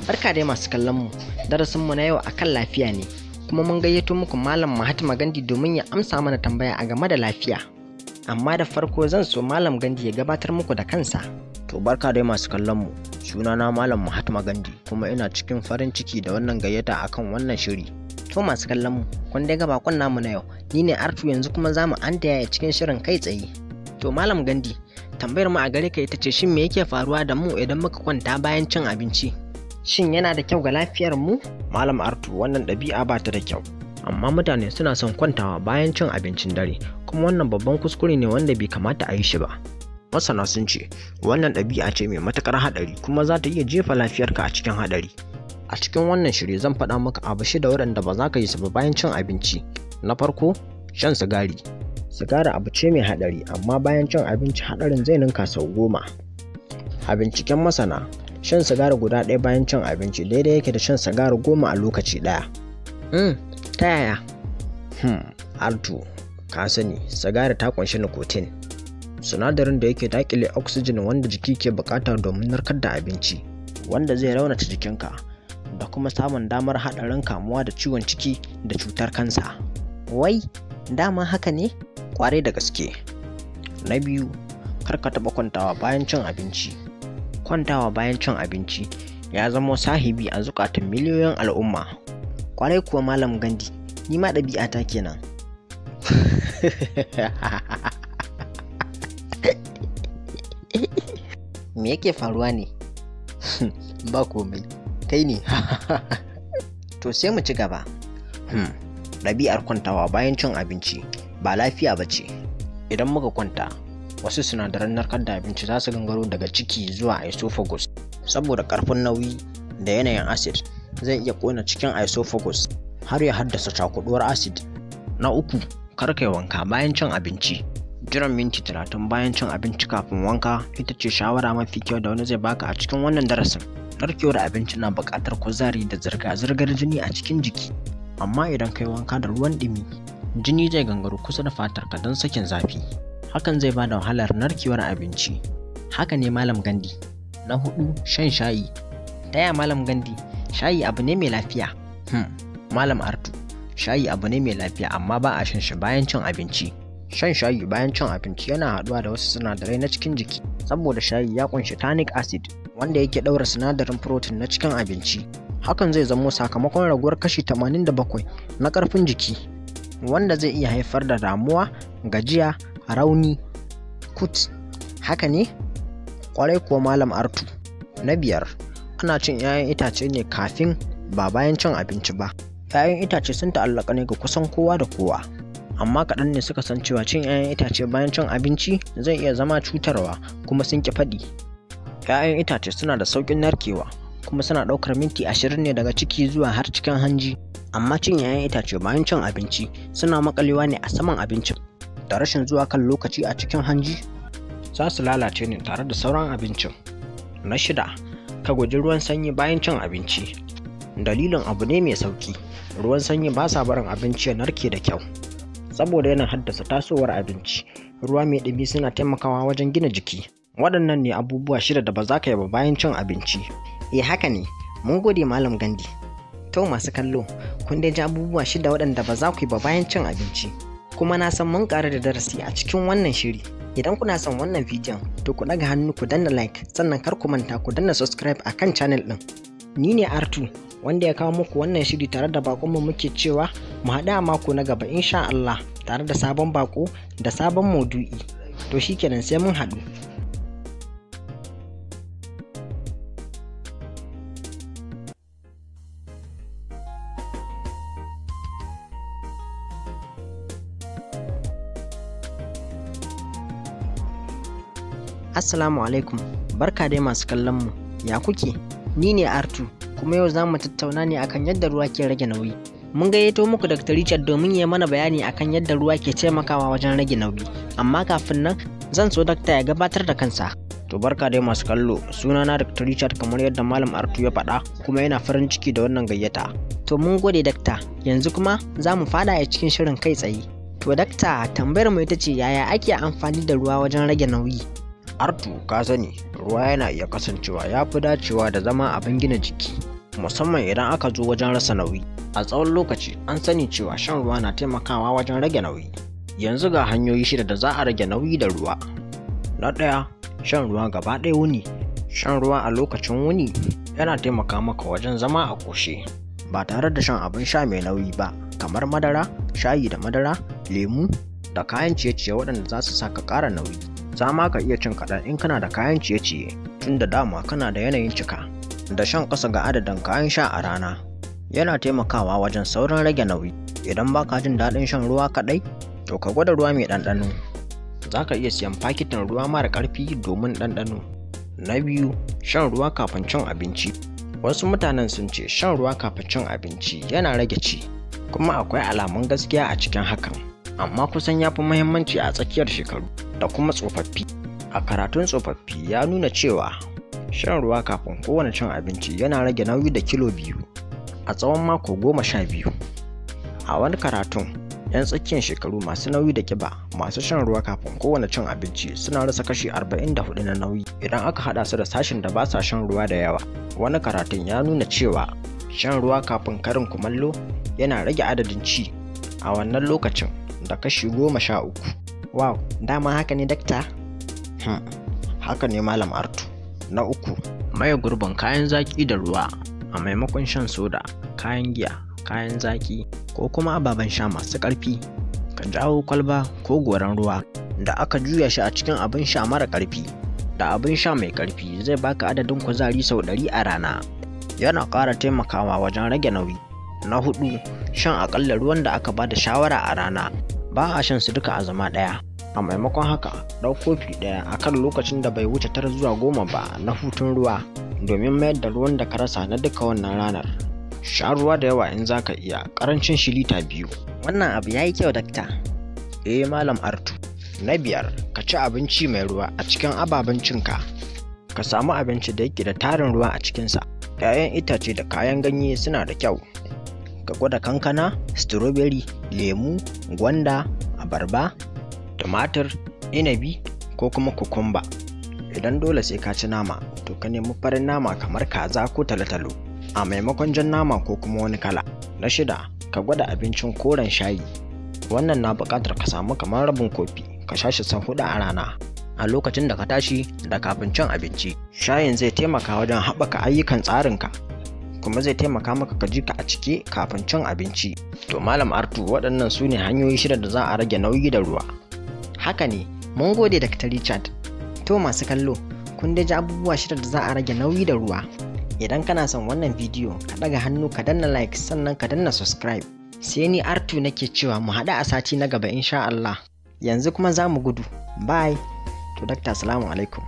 Barka dai masu kallon mu, darasinmu na yau akan lafiya ne, kuma mun gayyato muku Malam Mahatma Gandhi domin ya amsa mana tambaya a game da lafiya. Amma da farko zan so Malam Gandhi ya gabatar muku da kansa. To barka dai masu kallon mu, sunana Malam Mahatma Gandhi kuma ina cikin farin ciki da wannan gayyata akan wannan shiri. To masu kallon mu, kun dai ga bakon namu na yau, ni ne Artu, yanzu kuma za mu antaya cikin shirin kai tsaye. To Malam Gandhi, tambayar mu a gare ka ita ce, shin me yake faruwa da mu idan muka kwanta bayan cin abinci? Shin yana da kyau ga lafiyar mu? Malam Artu, wannan ɗabi'a ba ta da kyau. Amma mutane suna son kwantawa bayan cin abincin dare, kuma wannan babban kuskure ne wanda bai kamata a yi shi ba. Masana sun ce wannan ɗabi'a ce mai matuƙar haɗari kuma za ta iya jefa lafiyarka a cikin haɗari. A cikin wannan shiri zan faɗa maka abu shida waɗanda ba za ka yi su ba bayan cin abinci. Na farko, shan sigari. Sigari abu ce mai haɗari, amma bayan cin abinci haɗarin zai ninka sau 10. A binciken masana, shan sigari guda ɗaya bayan cin abinci daidai yake da shan sigari 10 a lokaci ɗaya. Ta yaya? Artu, ka sani sigari ta ƙunshi nicotine, sinadarin da yake daƙile oxygen wanda jiki ke buƙata domin narkar da abinci, wanda zai raunata jikinka da kuma samun damar haɗarin kamuwa da ciwon ciki da cutar kansa. Wai, dama haka ne? Kwarai da gaske. Na biyu, kar ka taɓa kwantawa bayan cin abinci. Kwantawa bayan cin abinci ya zamo sahibi a zukatan miliyoyin al'umma. Kwarai kuwa Malam Gandhi, ni ma ɗabi'ata kenan. Me yake faruwa ne? Ba komai, kai ne. To sai mu ci gaba. Ɗabi'ar kwantawa bayan cin abinci ba lafiya ba ce. Idan muka kwanta, wasu sinadaran narkar da abinci za su gangaro daga ciki zuwa esophagus. Saboda ƙarfin nauyi da yanayin acid zai iya ƙona cikin esophagus har ya haddasa cakuduwar acid. Na uku, kar kai wanka bayan cin abinci. Jiran minti 30 bayan cin abinci kafin wanka ita ce shawara mafi kyau da wani zai baka a cikin wannan darasin. Narkewar abinci na buƙatar kuzari da zirga-zirgar jini a cikin jiki. Amma idan kai wanka da ruwan ɗumi, jini zai gangaro kusa da fatarka don sakin zafi. Hakan zai bada wahalar narkewar abinci. Haka ne Malam Gandhi. Na hudu, shan shayi. Taya Malam Gandhi, shayi abu ne mai lafiya. Malam Artu, shayi abu ne mai lafiya amma ba a shan shi bayan cin abinci. Shan shayi bayan cin abinci yana haɗuwa da wasu sinadarai na cikin jiki, saboda shayi ya ƙunshi tannic acid wanda yake ɗaura sinadarin protein na cikin abinci. Hakan zai zamo sakamakon raguwar kashi 87 na ƙarfin jiki, wanda zai iya haifar da damuwa, gajiya, rauni. Kut, haka ne? Kwarai kuwa Malam Artu. Na biyar, ana cin 'ya'yan itace ne kafin ba bayan cin abinci ba. 'Ya'yan itace sun ta'allaka ne ga kusan kowa da kowa. Amma kaɗan ne suka san cewa cin 'ya'yan itace bayan cin abinci zai iya zama cutarwa kuma sun ƙi faɗi. 'Ya'yan itace suna da sauƙin narkewa kuma suna ɗaukar minti 20 ne daga ciki zuwa har cikin hanji. Amma cin 'ya'yan itace bayan cin abinci suna maƙalewa ne a saman abincin. Da rashin zuwa kan lokaci a cikin hanji za su lalace ne tare da sauran abincin. Na shida, ka guji ruwan sanyi bayan cin abinci. Dalilin abu ne mai sauki, ruwan sanyi ba sa barin abinci ya narke da kyau. Saboda yana haddasa tasowar abinci, ruwa mai ɗumi suna taimakawa wajen gina jiki. Waɗannan ne abubuwa shida da ba za ka yi ba bayan cin abinci. Eh haka ne, mun gode Malam Gandhi. To masu kallo, kun dai ji abubuwa shida waɗanda ba za ku yi ba bayan cin abinci. Kuma na san mun ƙaru da darasi a cikin wannan shiri. Idan kuna son wannan bidiyon, to ku ɗaga hannu ku danna like, sannan kar ku manta ku danna subscribe a kan channel ɗin. Ni ne Artu, wanda ya kawo muku wannan shiri tare da baƙonmu muke cewa mu haɗu a mako na gaba insha Allah tare da sabon baƙo da sabon maudu'i. To shikenan sai mun haɗu. Assalamu alaikum, barka dai masu kallon mu, ya kuke? Ni ne Artu, kuma yau za mu tattauna ne akan yadda ruwa ke rage nauyi. Mun gayyato muku Dr. Richard domin ya mana bayani akan yadda ruwa ke taimakawa wajen rage nauyi. Amma kafin nan, zan so dakta ya gabatar da kansa. To barka dai masu kallo, sunana Dr. Richard kamar yadda Malam Artu ya faɗa kuma yana farin ciki da wannan gayyata. To mun gode dakta, yanzu kuma za mu fada a cikin shirin kai tsaye. To dakta, tambayar mu ita ce yaya ake amfani da ruwa wajen rage nauyi? Artu, ka sani, ruwa yana iya kasancewa ya fi dacewa da zama abin gina jiki. Musamman idan aka zo wajen rasa nauyi. A tsawon lokaci an sani cewa shan ruwa na taimakawa wajen rage nauyi. Yanzu ga hanyoyi shida da za a rage nauyi da ruwa. Na ɗaya, shan ruwa gaba ɗaya wuni. Shan ruwa a lokacin wuni yana taimaka maka wajen zama a ƙoshe ba tare da shan abin sha mai nauyi ba kamar madara, shayi da madara, lemu da kayan ciye-ciye waɗanda za su sa ka ƙara nauyi. Za ma ka iya cin kaɗan in kana da kayan ciye-ciye tun da dama kana da yanayin cika. Da shan ƙasa ga adadin kayan sha a rana yana taimakawa wajen saurin rage nauyi. Idan ba ka jin daɗin shan ruwa kaɗai, to ka gwada ruwa mai ɗanɗano. Za ka iya siyan fakitin ruwa mara ƙarfi domin ɗanɗano. Na biyu, shan ruwa kafin cin abinci. Wasu mutanen sun ce shan ruwa kafin cin abinci yana rage ci, kuma akwai alamun gaskiya a cikin hakan. Amma kusan ya fi muhimmanci a tsakiyar shekaru da kuma tsofaffi. A karatun tsofaffi ya nuna cewa shan ruwa kafin kowane cin abinci yana rage nauyi da kilo 2 a tsawon mako 12. A wani karatun, 'yan tsakiyar shekaru masu nauyi da ƙiba masu shan ruwa kafin kowane cin abinci suna rasa kashi 44 na nauyi idan aka haɗa su da sashen da ba sa shan ruwa da yawa. Wani karatun ya nuna cewa shan ruwa kafin karin kumallo yana rage adadin ci a wannan lokacin da kashi 13. Wow, dama haka ne dakta? Haka ne Malam Artu. Na uku, maye gurbin kayan zaƙi da ruwa. A maimakon shan soda, kayan giya, kayan zaƙi ko kuma ababen sha masu ƙarfi, ka jawo kwalba ko goran ruwa da aka juya shi a cikin abin sha mara ƙarfi. Da abin sha mai ƙarfi zai baka adadin kuzari sau 100 a rana. Yana ƙara taimakawa wajen rage nauyi. Na hudu, shan aƙalla ruwan da aka ba da shawara a rana. Ba a shan su duka a zama ɗaya. A maimakon haka, ɗau kofi ɗaya a kan lokacin da bai wuce 9 zuwa 10 ba na hutun ruwa domin mayar da ruwan da ka rasa na duka wannan ranar. Sha ruwa da yawa in za ka iya, ƙarancin shi lita 2. Wannan abu ya yi kyau dakta. Eh Malam Artu. Na biyar, ka ci abinci mai ruwa a cikin ababen cinka. Ka samu abinci da yake da tarin ruwa a cikinsa. 'Ya'yan itace da kayan ganye suna da kyau. Ka gwada kankana, strawberry, lemu, gwanda, abarba, tumatir, inabi ko kuma kukumba. Idan dole sai ka ci nama, to ka nemi farin nama kamar kaza ko talotalo a maimakon jan nama ko kuma wani kala. Na shida, ka gwada abincin koren shayi. Wannan na buƙatar ka samu kamar rabin kofi, ka sha shi sau 4 a rana a lokacin da ka tashi da kafin cin abinci. Shayin zai taimaka wajen haɓaka ayyukan tsarinka, kuma zai taimaka maka ka ji ka a cike kafin cin abinci. To Malam Artu, waɗannan su ne hanyoyi shida da za a rage nauyi da ruwa. Haka ne, mun gode Dr. Richard. To masu kallo, kun dai ji abubuwa shida da za a rage nauyi da ruwa. Idan kana son wannan bidiyo, ka ɗaga hannu ka danna like sannan ka danna subscribe. Sai ni Artu nake cewa mu haɗu a sati na gaba insha Allah. Yanzu kuma za mu gudu. Bye. To dakta, salamu alaikum.